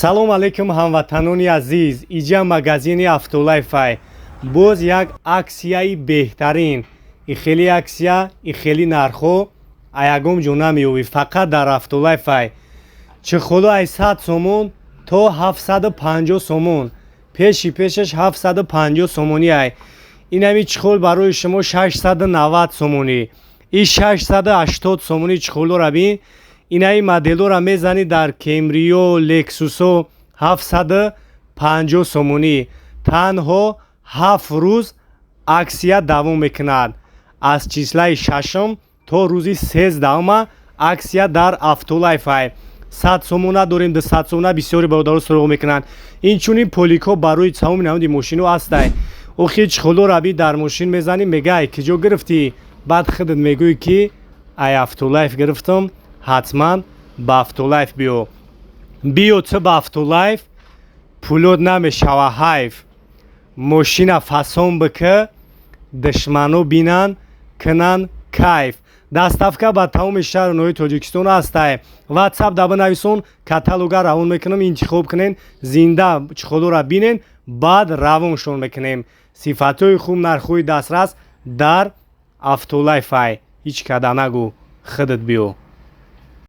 Салом алейкум, ҳамватанони азиз! Иҷа магазини Автолайфай. Боз як аксияи беҳтарин. И хели аксия, и хели нархҳо а ягон ҷо намеёбӣ, фақат дар Автолайфай. Чехоло ай 100 сомон то 750 сомон. Пеши пешаш 750 сомонӣ ай. Инами чехол барои шумо 690 сомонӣ. И 680 сомонӣ чехолора бин. Инаи моделора мезанӣ дар Кемрио, Лексусо, 750 сомонӣ. Танҳо 7 рӯз аксия давом мекунад, аз числаи шашум то рӯзи 13-ума аксия дар Автолайфай. 100 сомона дорем, 200 сомона. Бисёри бародаро суроғ мекунанд. Инчунин поликҳо барои тамоми намуди мошино ҳастай. Охи, чехолора би, дар мошин мезанӣ, мегай: «Киҷо гирифтӣ?» Баъд худат мегӯӣ, ки ай Автолайф гирифтам. Ҳатман ба Автолайф биё. Биё ту ба Автолайф, пулот намешава ҳайф. Мошина фасон бикӣ, душмано бинанд, кунанд кайф. Доставка ба тамоми шаҳру ноҳияи Тоҷикистон ҳастай. Ватсап да бинависон, каталога равон мекунам, интихоб кунен, зинда чехолора бинен, баъд равоншон мекунем. Сифатҳои хуб, нархҳои дастрас дар Автолайфай. Ҳеҷ када нагӯ, худат биё.